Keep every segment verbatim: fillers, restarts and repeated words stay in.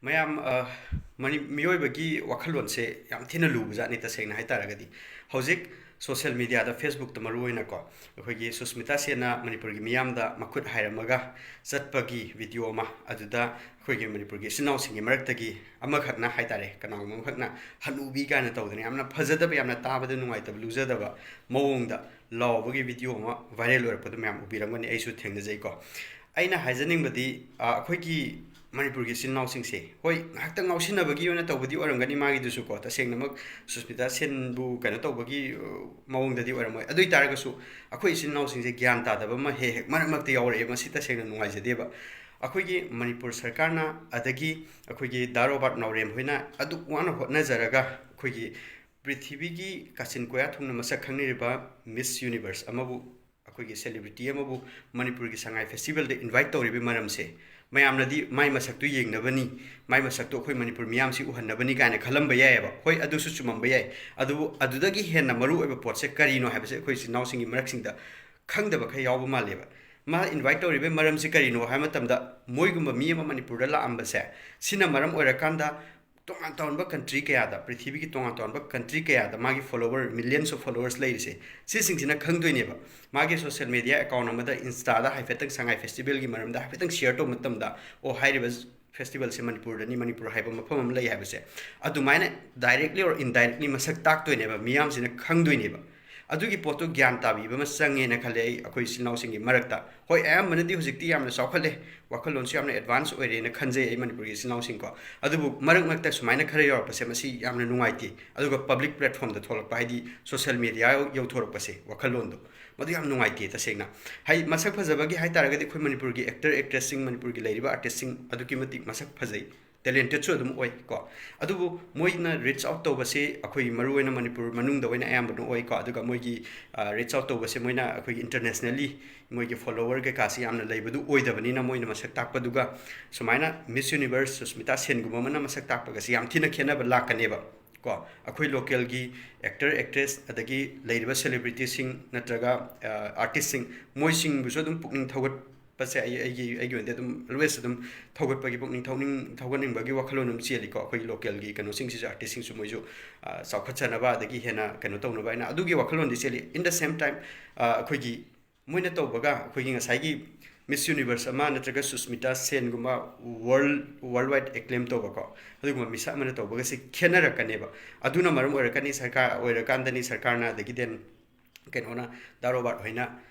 ꯃꯌꯥꯝ, ꯑ, ꯃꯅꯤ-, ꯃꯤꯑꯣꯏꯕꯒꯤ ꯋꯥꯈꯜꯂꯣꯟꯁꯦ ꯌꯥꯝ ꯊꯤꯅ ꯂꯨꯕꯖꯥꯠꯅꯤ, ꯇꯁꯦꯡꯅ ꯍꯥꯏꯇꯥꯔꯒꯗꯤ꯫ ꯍꯧꯖꯤꯛ social media ꯗ, Facebook ꯇ ꯃꯔꯨ ꯑꯣꯏꯅꯀꯣ, ꯑꯩꯈꯣꯏꯒꯤ ꯁꯨꯁꯃꯤꯇꯥ ꯁꯦꯟꯅ ꯃꯅꯤꯄꯨꯔꯒꯤ ꯃꯤꯌꯥꯝꯗ ꯃꯈꯨꯠ ꯍꯥꯏꯔꯝꯃꯒ ꯆꯠꯄꯒꯤ video ꯑꯃ, ꯑꯗꯨꯗ ꯑꯩꯈꯣꯏꯒꯤ ꯃꯅꯤꯄꯨꯔꯒꯤ ꯏꯆꯤꯟ ꯏꯅꯥꯎꯁꯤꯡꯒꯤ ꯃꯔꯛꯇꯒꯤ ꯑꯃꯈꯛꯅ ꯍꯥꯏꯇꯥꯔꯦ, ꯀꯅꯥꯒꯨꯝꯕ ꯑꯃꯈꯛꯅ ꯍꯅꯨꯕꯤ ꯀꯥꯏꯅ ꯇꯧꯗꯅ ꯌꯥꯝꯅ ꯐꯖꯗꯕ, ꯌꯥꯝꯅ ꯇꯥꯕꯗ ꯅꯨꯡꯉꯥꯏꯇꯕ, ꯂꯨꯖꯗꯕ ꯃꯑꯣꯡꯗ ꯂꯥꯎꯕꯒꯤ video ꯑꯃ viral ꯑꯣꯏꯔꯛꯄꯗꯨ ꯃꯌꯥꯝ ꯎꯕꯤꯔꯝꯒꯅꯤ, ꯑꯩꯁꯨ ꯊꯦꯡꯅꯖꯩꯀꯣ꯫ ꯑꯩꯅ ꯍꯥꯏꯖꯅꯤꯡꯕꯗꯤ, ꯑ, ꯑꯩꯈꯣꯏꯒꯤ ꯃꯅꯤꯄꯨꯔꯒꯤ ꯏꯆꯤꯟ ꯏꯅꯥꯎꯁꯤꯡꯁꯦ, ꯍꯣꯏ, ꯉꯥꯏꯍꯥꯛꯇꯪ ꯉꯥꯎꯁꯤꯟꯅꯕꯒꯤ ꯑꯣꯏꯅ ꯇꯧꯕꯗꯤ ꯑꯣꯏꯔꯝꯒꯅꯤ ꯃꯥꯒꯤꯗꯨꯁꯨꯀꯣ, ꯇꯁꯦꯡꯅꯃꯛ ꯁꯨꯁꯃꯤꯇꯥ ꯁꯦꯟꯕꯨ ꯀꯩꯅꯣ ꯇꯧꯕꯒꯤ, ꯑ, ꯃꯑꯣꯡꯗꯗꯤ ꯑꯣꯏꯔꯝꯃꯣꯏ꯫ ꯑꯗꯨ ꯑꯣꯏ ꯇꯥꯔꯒꯁꯨ ꯑꯩꯈꯣꯏ ꯏꯆꯤꯟ ꯏꯅꯥꯎꯁꯤꯡꯁꯦ ꯒ꯭ꯌꯥꯟ ꯇꯥꯗꯕ ꯑꯃ ꯍꯦꯛ ꯍꯦꯛ ꯃꯔꯛ ꯃꯔꯛꯇ ꯌꯥꯎꯔꯛꯑꯦ, ꯃꯁꯤ ꯇꯁꯦꯡꯅ ꯅꯨꯡꯉꯥꯏꯖꯗꯦꯕ꯫ ꯑꯩꯈꯣꯏꯒꯤ ꯃꯅꯤꯄꯨꯔ ꯁꯔꯀꯥꯔꯅ, ꯑꯗꯒꯤ ꯑꯩꯈꯣꯏꯒꯤ ꯗꯥ ꯔꯣꯕꯥꯔꯠ ꯅꯥꯎꯔꯦꯝ ꯍꯣꯏꯅ ꯑꯗꯨꯛ ꯋꯥꯅ ꯍꯣꯠꯅꯖꯔꯒ, ꯑꯩꯈꯣꯏꯒꯤ ꯄ꯭ꯔꯤꯊꯤꯕꯤꯒꯤ ꯀꯥꯆꯤꯟ ꯀꯣꯌꯥ ꯊꯨꯡꯅ ꯃꯁꯛ ꯈꯪꯅꯔꯤꯕ Miss Universe ꯑꯃꯕꯨ, ꯑꯩꯈꯣꯏꯒꯤ celebrity ꯑꯃꯕꯨ ꯃꯅꯤꯄꯨꯔꯒꯤ ꯁꯉꯥꯏ festival ꯗ invite ꯇꯧꯔꯤꯕꯒꯤ ꯃꯔꯝꯁꯦ, ꯃꯌꯥꯝꯅꯗꯤ ꯃꯥꯏ ꯃꯁꯛꯇꯨ ꯌꯦꯡꯅꯕꯅꯤ, ꯃꯥꯏ ꯃꯁꯛꯇꯨ ꯑꯩꯈꯣꯏ ꯃꯅꯤꯄꯨꯔ ꯃꯤꯌꯥꯝꯁꯤ ꯎꯍꯟꯅꯕꯅꯤ ꯀꯥꯏꯅ ꯈꯜꯂꯝꯕ ꯌꯥꯏꯑꯕ꯫ ꯍꯣꯏ, ꯑꯗꯨꯁꯨ ꯆꯨꯝꯃꯝꯕ ꯌꯥꯏ꯫ ꯑꯗꯨꯕꯨ ꯑꯗꯨꯗꯒꯤ ꯍꯦꯟꯅ ꯃꯔꯨ ꯑꯣꯏꯕ ꯄꯣꯠꯁꯦ ꯀꯔꯤꯅꯣ ꯍꯥꯏꯕꯁꯦ ꯑꯩꯈꯣꯏ ꯏꯆꯤꯟ ꯏꯅꯥꯎꯁꯤꯡꯒꯤ ꯃꯔꯛꯁꯤꯡꯗ ꯈꯪꯗꯕ ꯈꯔ ꯌꯥꯎꯕ ꯃꯥꯜꯂꯦꯕ꯫ ꯃꯥ invite ꯇꯧꯔꯤꯕꯒꯤ ꯃꯔꯝꯁꯤ ꯀꯔꯤꯅꯣ ꯍꯥꯏꯕ ꯃꯇꯝꯗ, ꯃꯣꯏꯒꯨꯝꯕ ꯃꯤ ꯑꯃ ꯃꯅꯤꯄꯨꯔꯗ ꯂꯥꯛꯑꯝꯕꯁꯦ, ꯁꯤꯅ ꯃꯔꯝ ꯑꯣꯏꯔꯀꯥꯟꯗ ꯇꯣꯉꯥꯟ ꯇꯣꯉꯥꯟꯕ country ꯀꯌꯥꯗ, ꯄ꯭ꯔꯤꯊꯤꯕꯤꯒꯤ ꯇꯣꯉꯥꯟ ꯇꯣꯉꯥꯟꯕ country ꯀꯌꯥꯗ ꯃꯥꯒꯤ follower, millions of followers ꯂꯩꯔꯤꯁꯦ, ꯁꯤꯁꯤꯡꯁꯤꯅ ꯈꯪꯗꯣꯏꯅꯦꯕ꯫ ꯃꯥꯒꯤ social media account ꯑꯃꯗ, Insta ꯗ ꯍꯥꯏꯐꯦꯠꯇꯪ ꯁꯉꯥꯏ festival ꯒꯤ ꯃꯔꯝꯗ ꯍꯥꯏꯐꯦꯠꯇꯪ share ꯇꯧꯕ ꯃꯇꯝꯗ, "ꯑꯣ, ꯍꯥꯏꯔꯤꯕ festival ꯁꯦ ꯃꯅꯤꯄꯨꯔꯗꯅꯤ, ꯃꯅꯤꯄꯨꯔ ꯍꯥꯏꯕ ꯃꯐꯝ ꯑꯃ ꯂꯩ" ꯍꯥꯏꯕꯁꯦ, ꯑꯗꯨꯃꯥꯏꯅ directly or indirectly ꯃꯁꯛ ꯇꯥꯛꯇꯣꯏꯅꯦꯕ, ꯃꯤꯌꯥꯝꯁꯤꯅ ꯈꯪꯗꯣꯏꯅꯦꯕ꯫ ꯑꯗꯨꯒꯤ ꯄꯣꯠꯇꯣ ꯒ꯭ꯌꯥꯟ ꯇꯥꯕꯤꯕ ꯑꯃ ꯆꯪꯉꯦꯅ ꯈꯜꯂꯦ ꯑꯩ, ꯑꯩꯈꯣꯏ ꯏꯆꯤꯜ ꯏꯅꯥꯎꯁꯤꯡꯒꯤ ꯃꯔꯛꯇ꯫ ꯍꯣꯏ, ꯑꯌꯥꯝꯕꯅꯗꯤ ꯍꯧꯖꯤꯛꯇꯤ ꯌꯥꯝꯅ ꯆꯥꯎꯈꯠꯂꯦ, ꯋꯥꯈꯜꯂꯣꯟꯁꯨ ꯌꯥꯝꯅ advance ꯑꯣꯏꯔꯦꯅ ꯈꯟꯖꯩ ꯑꯩ, ꯃꯅꯤꯄꯨꯔꯒꯤ ꯏꯆꯤꯜ ꯏꯅꯥꯎꯁꯤꯡꯀꯣ꯫ ꯑꯗꯨꯕꯨ ꯃꯔꯛ ꯃꯔꯛꯇ ꯁꯨꯃꯥꯏꯅ ꯈꯔ ꯌꯥꯎꯔꯛꯄꯁꯦ, ꯃꯁꯤ ꯌꯥꯝꯅ ꯅꯨꯡꯉꯥꯏꯇꯦ꯫ ꯑꯗꯨꯒ public platform ꯗ ꯊꯣꯛꯂꯛꯄ, ꯍꯥꯏꯗꯤ social media ꯌꯧꯊꯣꯔꯛꯄꯁꯦ, ꯋꯥꯈꯜꯂꯣꯟꯗꯣ, ꯃꯗꯨ ꯌꯥꯝ ꯅꯨꯡꯉꯥꯏꯇꯦ ꯇꯁꯦꯡꯅ꯫ ꯍꯥꯏ, ꯃꯁꯛ ꯐꯖꯕꯒꯤ ꯍꯥꯏ ꯇꯥꯔꯒꯗꯤ ꯑꯩꯈꯣꯏ ꯃꯅꯤꯄꯨꯔꯒꯤ actor actress ꯁꯤꯡ, ꯃꯅꯤꯄꯨꯔꯒꯤ ꯂꯩꯔꯤꯕ artist ꯁꯤꯡ ꯑꯗꯨꯛꯀꯤ ꯃꯇꯤꯛ ꯃꯁꯛ ꯐꯖꯩ, talented ꯁꯨ ꯑꯗꯨꯝ ꯑꯣꯏ ꯀꯣ꯫ ꯑꯗꯨꯕꯨ ꯃꯣꯏꯅ reach out ꯇꯧꯕꯁꯦ ꯑꯩꯈꯣꯏ ꯃꯔꯨꯑꯣꯏꯅ ꯃꯅꯤꯄꯨꯔ ꯃꯅꯨꯡꯗ ꯑꯣꯏꯅ ꯑꯌꯥꯝꯕꯅ ꯑꯣꯏ ꯀꯣ꯫ ꯑꯗꯨꯒ ꯃꯣꯏꯒꯤ, ꯑ, reach out ꯇꯧꯕꯁꯦ ꯃꯣꯏꯅ ꯑꯩꯈꯣꯏꯒꯤ internationally ꯃꯣꯏꯒꯤ follower ꯀꯩꯀꯥꯁꯤ ꯌꯥꯝꯅ ꯂꯩꯕꯗꯨ ꯑꯣꯏꯗꯕꯅꯤꯅ, ꯃꯣꯏꯅ ꯃꯁꯛ ꯇꯥꯛꯄꯗꯨꯒ ꯁꯨꯃꯥꯏꯅ Miss Universe ꯁꯨꯁꯃꯤꯇꯥ ꯁꯦꯟꯒꯨꯝꯕ ꯑꯃꯅ ꯃꯁꯛ ꯇꯥꯛꯄꯒꯁꯤ ꯌꯥꯝ ꯊꯤꯅ ꯈꯦꯠꯅꯕ ꯂꯥꯛꯀꯅꯦꯕ ꯀꯣ꯫ ꯑꯩꯈꯣꯏ local ꯒꯤ actor actress ꯑꯗꯒꯤ ꯂꯩꯔꯤꯕ celebrity ꯁꯤꯡ ꯅꯠꯇ꯭ꯔꯒ, ꯑ, artist ꯁꯤꯡ, ꯃꯣꯏꯁꯤꯡꯕꯨꯁꯨ ꯑꯗꯨꯝ ꯄꯨꯛꯅꯤꯡ ꯊꯧꯒꯠ-, ꯄꯁꯦ ꯑꯩ ꯑꯩꯒꯤ ꯑꯩꯒꯤ ꯑꯣꯏꯅꯗꯤ ꯑꯗꯨꯝ always ꯑꯗꯨꯝ ꯊꯧꯒꯠꯄꯒꯤ ꯄꯨꯛꯅꯤꯡ ꯊꯧꯅꯤꯡ ꯊꯧꯒꯠꯅꯤꯡꯕꯒꯤ ꯋꯥꯈꯜꯂꯣꯟ ꯑꯗꯨꯝ ꯆꯦꯜꯂꯤꯀꯣ꯫ ꯑꯩꯈꯣꯏꯒꯤ ꯂꯣꯀꯦꯜꯒꯤ ꯀꯩꯅꯣꯁꯤꯡꯁꯤꯁꯨ, ꯑꯥꯔꯇꯤꯁꯁꯤꯡꯁꯨ ꯃꯣꯏꯁꯨ ꯑ, ꯆꯥꯎꯈꯠꯆꯅꯕ, ꯑꯗꯒꯤ ꯍꯦꯟꯅ ꯀꯩꯅꯣ ꯇꯧꯅꯕ ꯍꯥꯏꯅ ꯑꯗꯨꯒꯤ ꯋꯥꯈꯜꯂꯣꯟꯗꯤ ꯆꯦꯜꯂꯤ꯫ In the same time, ꯑ, ꯑꯩꯈꯣꯏꯒꯤ ꯃꯣꯏꯅ ꯇꯧꯕꯒ ꯑꯩꯈꯣꯏꯒꯤ ꯉꯁꯥꯏꯒꯤ Miss Universe ꯑꯃ ꯅꯠꯇ꯭ꯔꯒ Susmita ꯁꯦꯟꯒꯨꯝꯕ world world wide acclaim ꯇꯧꯕꯀꯣ, ꯑꯗꯨꯒꯨꯝꯕ ꯃꯤꯁꯛ ꯑꯃꯅ ꯇꯧꯕꯒꯁꯦ ꯈꯦꯠꯅꯔꯛꯀꯅꯦꯕ꯫ ꯑꯗꯨꯅ ꯃꯔꯝ ꯑꯣꯏꯔꯛꯀꯅꯤ ꯁꯔꯀꯥꯔ ꯑꯣꯏꯔꯀꯥꯟꯗꯅꯤ ꯁꯔꯀꯥꯔꯅ ꯑꯗꯒꯤ then ꯀꯩꯅꯣꯅ ꯗꯥ ꯔꯣꯕꯥꯔꯠ ꯍꯣꯏꯅ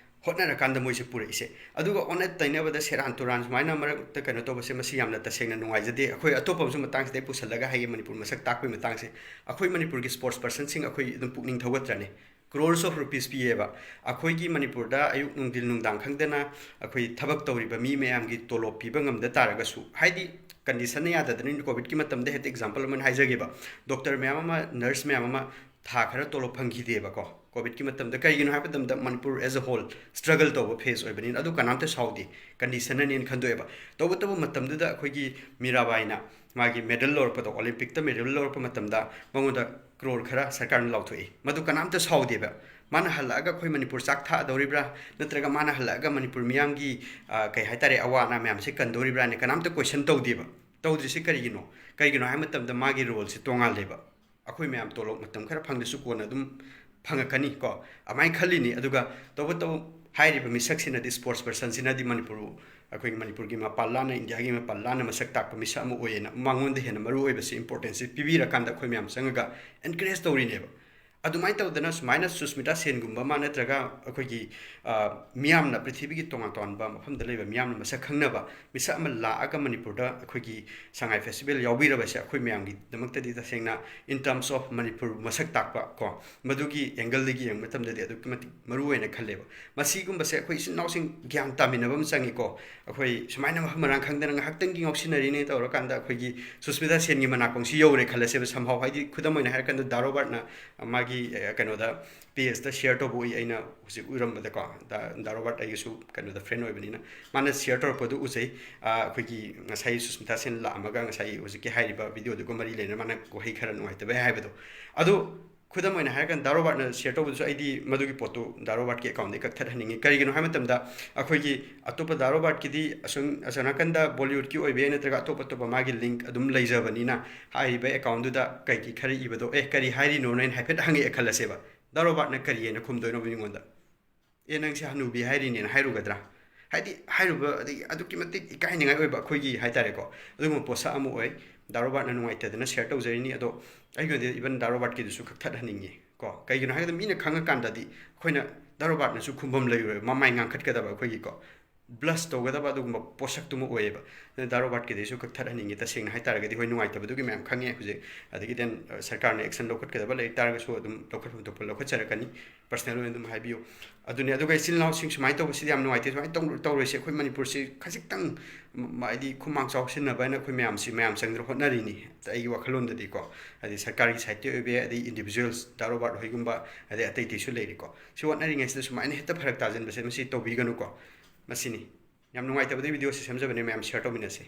ꯍꯣꯠꯅꯔꯀꯥꯟꯗ ꯃꯣꯏꯁꯦ ꯄꯨꯔꯛꯏꯁꯦ꯫ ꯑꯗꯨꯒ ꯑꯣꯟꯅ ꯇꯩꯅꯕꯗ ꯁꯦꯔꯥꯟ ꯇꯨꯔꯥꯟ ꯁꯨꯃꯥꯏꯅ ꯃꯔꯛꯇ ꯀꯩꯅꯣ ꯇꯧꯕꯁꯦ, ꯃꯁꯤ ꯌꯥꯝꯅ ꯇꯁꯦꯡꯅ ꯅꯨꯡꯉꯥꯏꯖꯗꯦ꯫ ꯑꯩꯈꯣꯏ ꯑꯇꯣꯞꯄ ꯑꯃꯁꯨ ꯃꯇꯥꯡꯁꯤꯗ ꯑꯩ ꯄꯨꯁꯜꯂꯒ ꯍꯥꯏꯒꯦ, ꯃꯅꯤꯄꯨꯔ ꯃꯁꯛ ꯇꯥꯛꯄꯒꯤ ꯃꯇꯥꯡꯁꯦ꯫ ꯑꯩꯈꯣꯏ ꯃꯅꯤꯄꯨꯔꯒꯤ sports personꯁꯤꯡ ꯑꯩꯈꯣꯏ ꯑꯗꯨꯝ ꯄꯨꯛꯅꯤꯡ ꯊꯧꯒꯠꯇ꯭ꯔꯅꯦ? Crores of rupees ꯄꯤꯌꯦꯕ꯫ ꯑꯩꯈꯣꯏꯒꯤ ꯃꯅꯤꯄꯨꯔꯗ ꯑꯌꯨꯛ ꯅꯨꯡꯊꯤꯜ ꯅꯨꯡꯗꯥꯡ ꯈꯪꯗꯅ ꯑꯩꯈꯣꯏ ꯊꯕꯛ ꯇꯧꯔꯤꯕ ꯃꯤ ꯃꯌꯥꯝꯒꯤ ꯇꯣꯂꯣꯞ ꯄꯤꯕ ꯉꯝꯗ ꯇꯥꯔꯒꯁꯨ, ꯍꯥꯏꯗꯤ ꯀꯟꯗꯤꯁꯟꯅ ꯌꯥꯗꯗꯅ, ꯀꯣꯚꯤꯗꯀꯤ ꯃꯇꯝꯗ ꯍꯦꯛꯇ example ꯑꯃ ꯍꯥꯏꯖꯒꯦꯕ, ꯗꯣꯛꯇꯔ ꯃꯌꯥꯝ ꯑꯃ, ꯅꯔꯁ ꯃꯌꯥꯝ ꯑꯃ ꯊꯥ ꯈꯔ ꯇꯣꯂꯣꯞ ꯐꯪꯈꯤꯗꯦꯕꯀꯣ ꯀꯣꯚꯤꯗꯀꯤ ꯃꯇꯝꯗ꯫ ꯀꯩꯒꯤꯅꯣ ꯍꯥꯏꯕ ꯃꯇꯝꯗ Manipur as a whole struggle ꯇꯧꯕ phase ꯑꯣꯏꯕꯅꯤꯅ꯫ ꯑꯗꯨ ꯀꯅꯥꯝꯇ ꯁꯥꯎꯗꯦ, ꯀꯟꯗꯤꯁꯟꯅꯅꯦꯅ ꯈꯟꯗꯣꯛꯑꯦꯕ꯫ ꯇꯧꯕꯇꯕꯨ ꯃꯇꯝꯗꯨꯗ ꯑꯩꯈꯣꯏꯒꯤ ꯃꯤꯔꯥꯕꯥꯏꯅ ꯃꯥꯒꯤ ꯃꯦꯗꯜ ꯂꯧꯔꯛꯄꯗꯣ, ꯑꯣꯂꯤꯝꯄꯤꯛꯇ ꯃꯦꯗꯜ ꯂꯧꯔꯛꯄ ꯃꯇꯝꯗ ꯃꯉꯣꯟꯗ ꯀ꯭ꯔꯣꯔ ꯈꯔ ꯁꯔꯀꯥꯔꯅ ꯂꯥꯎꯊꯣꯛꯏ꯫ ꯃꯗꯨ ꯀꯅꯥꯝꯇ ꯁꯥꯎꯗꯦꯕ꯫ ꯃꯥꯅ ꯍꯜꯂꯛꯑꯒ ꯑꯩꯈꯣꯏ ꯃꯅꯤꯄꯨꯔ ꯆꯥꯛ ꯊꯥꯗꯧꯔꯤꯕ꯭ꯔꯥ, ꯅꯠꯇ꯭ꯔꯒ ꯃꯥꯅ ꯍꯜꯂꯛꯑꯒ ꯃꯅꯤꯄꯨꯔ ꯃꯤꯌꯥꯝꯒꯤ, ꯑ, ꯀꯩ ꯍꯥꯏꯇꯥꯔꯦ, ꯑꯋꯥ ꯑꯅꯥ ꯃꯌꯥꯝꯁꯦ ꯀꯟꯗꯧꯔꯤꯕ꯭ꯔꯥꯅ ꯀꯅꯥꯝꯇ question ꯇꯧꯗꯦꯕ꯫ ꯇꯧꯗ꯭ꯔꯤꯁꯤ ꯀꯔꯤꯒꯤꯅꯣ? ꯀꯔꯤꯒꯤꯅꯣ ꯍꯥꯏꯕ ꯃꯇꯝꯗ ꯃꯥꯒꯤ roleꯁꯦ ꯇꯣꯉꯥꯜꯂꯦꯕ꯫ ꯑꯩꯈꯣꯏ ꯃꯌꯥꯝ ꯇꯣꯂꯣꯞ ꯃꯇꯝ ꯈꯔ ꯐꯪꯗ꯭ꯔꯁꯨ ꯀꯣꯟꯅ ꯑꯗꯨꯝ ꯐꯪꯉꯛꯀꯅꯤ ꯀꯣ, ꯑꯗꯨꯃꯥꯏꯅ ꯈꯜꯂꯤꯅꯤ꯫ ꯑꯗꯨꯒ ꯇꯧꯕꯇꯕꯨ ꯍꯥꯏꯔꯤꯕ ꯃꯤꯁꯛꯁꯤꯅꯗꯤ, sports personꯁꯤꯅꯗꯤ ꯃꯅꯤꯄꯨꯔ, ꯑꯩꯈꯣꯏꯒꯤ ꯃꯅꯤꯄꯨꯔꯒꯤ ꯃꯄꯥꯟ ꯂꯥꯟꯅ, ꯏꯟꯗꯤꯌꯥꯒꯤ ꯃꯄꯥꯟ ꯂꯥꯟꯅ ꯃꯁꯛ ꯇꯥꯛꯄ ꯃꯤꯁꯛ ꯑꯃ ꯑꯣꯏꯌꯦꯅ ꯃꯉꯣꯟꯗ ꯍꯦꯟꯅ ꯃꯔꯨ ꯑꯣꯏꯕꯁꯤ, importanceꯁꯤ ꯄꯤꯕꯤꯔꯀꯥꯟꯗ ꯑꯩꯈꯣꯏ ꯃꯌꯥꯝ ꯆꯪꯉꯒ encourage ꯇꯧꯔꯤꯅꯦꯕ꯫ ꯑꯗꯨꯃꯥꯏꯅ ꯇꯧꯗꯅ ꯁꯨꯃꯥꯏꯅ ꯁꯨꯁꯃꯤꯇꯥ ꯁꯦꯟꯒꯨꯝꯕ ꯑꯃ ꯅꯠꯇ꯭ꯔꯒ ꯑꯩꯈꯣꯏꯒꯤ, ꯑ, ꯃꯤꯌꯥꯝꯅ, ꯄ꯭ꯔꯤꯊꯤꯕꯤꯒꯤ ꯇꯣꯉꯥꯟ ꯇꯣꯉꯥꯟꯕ ꯃꯐꯝꯗ ꯂꯩꯕ ꯃꯤꯌꯥꯝꯅ ꯃꯁꯛ ꯈꯪꯅꯕ ꯃꯤꯁꯛ ꯑꯃ ꯂꯥꯛꯑꯒ ꯃꯅꯤꯄꯨꯔꯗ ꯑꯩꯈꯣꯏꯒꯤ ꯁꯉꯥꯏ festival ꯌꯥꯎꯕꯤꯔꯕꯁꯦ ꯑꯩꯈꯣꯏ ꯃꯌꯥꯝꯒꯤꯗꯃꯛꯇꯗꯤ ꯇꯁꯦꯡꯅ, in terms of ꯃꯅꯤꯄꯨꯔ ꯃꯁꯛ ꯇꯥꯛꯄ ꯀꯣ, ꯃꯗꯨꯒꯤ angleꯗꯒꯤ ꯌꯦꯡꯕ ꯃꯇꯝꯗꯗꯤ ꯑꯗꯨꯛꯀꯤ ꯃꯇꯤꯛ ꯃꯔꯨ ꯑꯣꯏꯅ ꯈꯜꯂꯦꯕ꯫ ꯃꯁꯤꯒꯨꯝꯕꯁꯦ ꯑꯩꯈꯣꯏ ꯏꯆꯤꯟ ꯏꯅꯥꯎꯁꯤꯡ ꯒ꯭ꯌꯥꯟ ꯇꯥꯃꯤꯟꯅꯕ ꯑꯃ ꯆꯪꯉꯤꯀꯣ꯫ ꯑꯩꯈꯣꯏ ꯁꯨꯃꯥꯏꯅ ꯃꯐꯝ ꯃꯔꯥꯡ ꯈꯪꯗꯅ ꯉꯥꯏꯍꯥꯛꯇꯪꯒꯤ ꯉꯥꯎꯁꯤꯟꯅꯔꯤꯅꯦ ꯇꯧꯔꯀꯥꯟꯗ ꯑꯩꯈꯣꯏꯒꯤ ꯁꯨꯁꯃꯤꯇꯥ ꯁꯦꯟꯒꯤ ꯃꯅꯥꯀꯣꯡꯁꯤ ꯌꯧꯔꯦ ꯈꯜꯂꯁꯦꯕ꯫ Somehow, ꯍꯥꯏꯗꯤ ꯈꯨꯗꯝ ꯑꯣꯏꯅ ꯍꯥꯏꯔꯀꯥꯟꯗ ꯗꯥ ꯔꯣꯕꯥꯔꯠꯅ ꯃꯥꯒꯤ, ꯑ, ꯀꯩꯅꯣꯗ, pageꯇ share ꯇꯧꯕ ꯎꯏ ꯑꯩꯅ ꯍꯧꯖꯤꯛ ꯎꯔꯝꯕꯗꯀꯣ꯫ ꯗꯥ, ꯗꯥ ꯔꯣꯕꯥꯔꯠ ꯑꯩꯒꯁꯨ ꯀꯩꯅꯣꯗ friend ꯑꯣꯏꯕꯅꯤꯅ ꯃꯥꯅ share ꯇꯧꯔꯛꯄꯗꯨ ꯎꯖꯩ꯫ ꯑ, ꯑꯩꯈꯣꯏꯒꯤ ꯉꯁꯥꯏ ꯁꯨꯁꯃꯤꯇꯥ ꯁꯦꯟ ꯂꯥꯛꯑꯝꯃꯒ ꯉꯁꯥꯏ ꯍꯧꯖꯤꯛꯀꯤ ꯍꯥꯏꯔꯤꯕ videoꯗꯨꯒ ꯃꯔꯤ ꯂꯩꯅꯅ ꯃꯥꯅ ꯋꯥꯍꯩ ꯈꯔ ꯅꯨꯡꯉꯥꯏꯇꯕ ꯍꯥꯏꯕꯗꯣ꯫ ꯑꯗꯨ ꯈꯨꯗꯝ ꯑꯣꯏꯅ ꯍꯥꯏꯔꯀꯥꯟꯗ ꯗꯥ ꯔꯣꯕꯥꯔꯠꯅ ꯁꯤꯌꯔ ꯇꯧꯕꯗꯨꯁꯨ ꯑꯩꯗꯤ ꯃꯗꯨꯒꯤ ꯄꯣꯠꯇꯨ ꯗꯥ ꯔꯣꯕꯥꯔꯠꯀꯤ ꯑꯦꯀꯥꯎꯟꯗꯒꯤ ꯀꯛꯊꯠꯍꯟꯅꯤꯡꯉꯤ꯫ ꯀꯔꯤꯒꯤꯅꯣ ꯍꯥꯏꯕ ꯃꯇꯝꯗ ꯑꯩꯈꯣꯏꯒꯤ ꯑꯇꯣꯞꯄ ꯗꯥ ꯔꯣꯕꯥꯔꯠꯀꯤꯗꯤ ꯑꯁꯨꯝ ꯑꯁꯣꯝ ꯅꯥꯀꯟꯗ ꯕꯣꯂꯤꯋꯨꯗꯀꯤ ꯑꯣꯏꯕ ꯌꯥꯏ ꯅꯠꯇ꯭ꯔꯒ ꯑꯇꯣꯞ ꯑꯇꯣꯞꯄ ꯃꯥꯒꯤ ꯂꯤꯡꯛ ꯑꯗꯨꯝ ꯂꯩꯖꯕꯅꯤꯅ ꯍꯥꯏꯔꯤꯕ ꯑꯦꯀꯥꯎꯟꯗꯨꯗ ꯀꯩꯒꯤ ꯈꯔ ꯏꯕꯗꯣ ꯑꯦ ꯀꯔꯤ ꯍꯥꯏꯔꯤꯅꯣꯅ ꯑꯩꯅ ꯍꯥꯏꯐꯦꯠ ꯍꯪꯉꯛꯑꯦ ꯈꯜꯂꯁꯦꯕ꯫ ꯗꯥ ꯔꯣꯕꯥꯔꯠꯅ ꯀꯔꯤ ꯍꯥꯏꯅ ꯈꯨꯝꯗꯣꯏꯅꯣ ꯃꯤꯉꯣꯟꯗ? "ꯑꯦ ꯅꯪꯁꯦ ꯍꯅꯨꯕꯤ ꯍꯥꯏꯔꯤꯅꯦꯅ" ꯍꯥꯏꯔꯨꯒꯗ꯭ꯔꯥ? ꯍꯥꯏꯗꯤ ꯍꯥꯏꯔꯨꯕ ꯑꯗꯒꯤ ꯑꯗꯨꯛꯀꯤ ꯃꯇꯤꯛ ꯏꯀꯥꯏꯅꯤꯡꯉꯥꯏ ꯑꯣꯏꯕ ꯑꯩꯈꯣꯏꯒꯤ ꯍꯥꯏꯇꯥꯔꯦꯀꯣ꯫ ꯑꯗꯨꯒꯨꯝꯕ ꯄꯣꯠꯁꯛ ꯑꯃ ꯑꯣꯏ꯫ ꯗꯥ ꯔꯣꯕꯥꯔꯠꯅ ꯅꯨꯡꯉꯥꯏꯇꯗꯅ ꯁꯤꯌꯔ ꯇꯧꯖꯔꯤꯅꯤ꯫ ꯑꯗꯣ ꯑꯩꯒꯤ ꯑꯣꯏꯅꯗꯤ ꯏꯚꯟ ꯗꯥ ꯔꯣꯕꯥꯔꯠꯀꯤꯗꯨꯁꯨ ꯀꯛꯊꯠꯍꯟꯅꯤꯡꯉꯤ ꯀꯣ꯫ ꯀꯩꯒꯤꯅꯣ ꯍꯥꯏꯔꯒꯗꯤ ꯃꯤꯅ ꯈꯪꯉꯀꯥꯟꯗꯗꯤ ꯑꯩꯈꯣꯏꯅ ꯗꯥ ꯔꯣꯕꯥꯔꯠꯅꯁꯨ ꯈꯨꯝꯐꯝ ꯂꯩꯔꯣꯏ, ꯃꯃꯥꯏ ꯉꯥꯡꯈꯠꯀꯗꯕ ꯑꯩꯈꯣꯏꯒꯤꯀꯣ꯫ ꯕ꯭ꯂꯁ ꯇꯧꯒꯗꯕ ꯑꯗꯨꯒꯨꯝꯕ ꯄꯣꯠꯁꯛꯇꯨꯃ ꯑꯣꯏꯌꯦꯕ꯫ ꯑꯗꯨꯅ ꯗꯥ ꯔꯣꯕꯥꯔꯠꯀꯤꯗꯩꯁꯨ ꯀꯛꯊꯠꯍꯟꯅꯤꯡꯉꯤ꯫ ꯇꯁꯦꯡꯅ ꯍꯥꯏꯇꯥꯔꯒꯗꯤ ꯍꯣꯏ ꯅꯨꯡꯉꯥꯏꯇꯕꯗꯨꯒꯤ ꯃꯌꯥꯝ ꯈꯪꯉꯦ ꯍꯧꯖꯤꯛ꯫ ꯑꯗꯒꯤ ꯗꯦꯟ ꯁꯔꯀꯥꯔꯅ ꯑꯦꯛꯁꯟ ꯂꯧꯈꯠꯀꯗꯕ ꯂꯩ ꯇꯥꯔꯒꯁꯨ ꯑꯗꯨꯝ ꯂꯧꯈꯠꯐꯝ ꯊꯣꯛꯄ ꯂꯧꯈꯠꯆꯔꯛꯀꯅꯤ꯫ ꯄꯔꯁꯅꯦꯜ ꯑꯣꯏꯅ ꯑꯗꯨꯝ ꯍꯥꯏꯕꯤꯌꯨ꯫ ꯑꯗꯨꯅꯦ꯫ ꯑꯗꯨꯒ ꯏꯆꯤꯜ ꯏꯅꯥꯎꯁꯤꯡ ꯁꯨꯃꯥꯏꯅ ꯇꯧꯕꯁꯤꯗꯤ ꯌꯥꯝ ꯅꯨꯡꯉꯥꯏꯇꯦ꯫ ꯁꯨꯃꯥꯏꯅ ꯇꯧ-, ꯇꯧꯔꯣꯏꯁꯦ꯫ ꯑꯩꯈꯣꯏ ꯃꯅꯤꯄꯨꯔꯁꯤ ꯈꯖꯤꯛꯇꯪ ꯃ-, ꯍꯥꯏꯗꯤ ꯈꯨꯃꯥꯡ ꯆꯥꯎꯁꯤꯟꯅꯕ ꯍꯥꯏꯅ ꯑꯩꯈꯣꯏ ꯃꯌꯥꯝꯁꯤ ꯃꯌꯥꯝ ꯆꯪꯗꯅ ꯍꯣꯠꯅꯔꯤꯅꯤ꯫ ꯑꯩꯒꯤ ꯋꯥꯈꯜꯂꯣꯟꯗꯗꯤꯀꯣ꯫ ꯍꯥꯏꯗꯤ ꯁꯔꯀꯥꯔꯒꯤ ꯁꯥꯏꯠꯇꯒꯤ ꯑꯣꯏꯕ ꯌꯥꯏ, ꯑꯗꯩ ꯏꯟꯗꯤꯕꯤꯖꯨꯋꯦꯜꯁ ꯗꯥ ꯔꯣꯕꯥꯔꯠ ꯍꯣꯏꯒꯨꯝꯕ, ꯑꯗꯩ ꯑꯇꯩ ꯑꯇꯩꯁꯨ ꯂꯩꯔꯤꯀꯣ꯫ ꯁꯤ ꯍꯣꯠꯅꯔꯤꯉꯩꯁꯤꯗ ꯁꯨꯃꯥꯏꯅ ꯍꯦꯛꯇ ꯐꯔꯛ ꯇꯥꯁꯤꯟꯕꯁꯦ ꯃꯁꯤ ꯇꯧꯕꯤꯒꯅꯨꯀꯣ꯫ ꯃꯁꯤꯅꯤ꯫ ꯌꯥꯝ ꯅꯨꯡꯉꯥꯏꯇꯕꯗꯒꯤ ꯚꯤꯗꯤꯑꯣꯁꯤ ꯁꯦꯝꯖꯕꯅꯦ꯫ ꯃꯌꯥꯝ ꯁꯤꯌꯔ ꯇꯧꯃꯤꯟꯅꯁꯤ꯫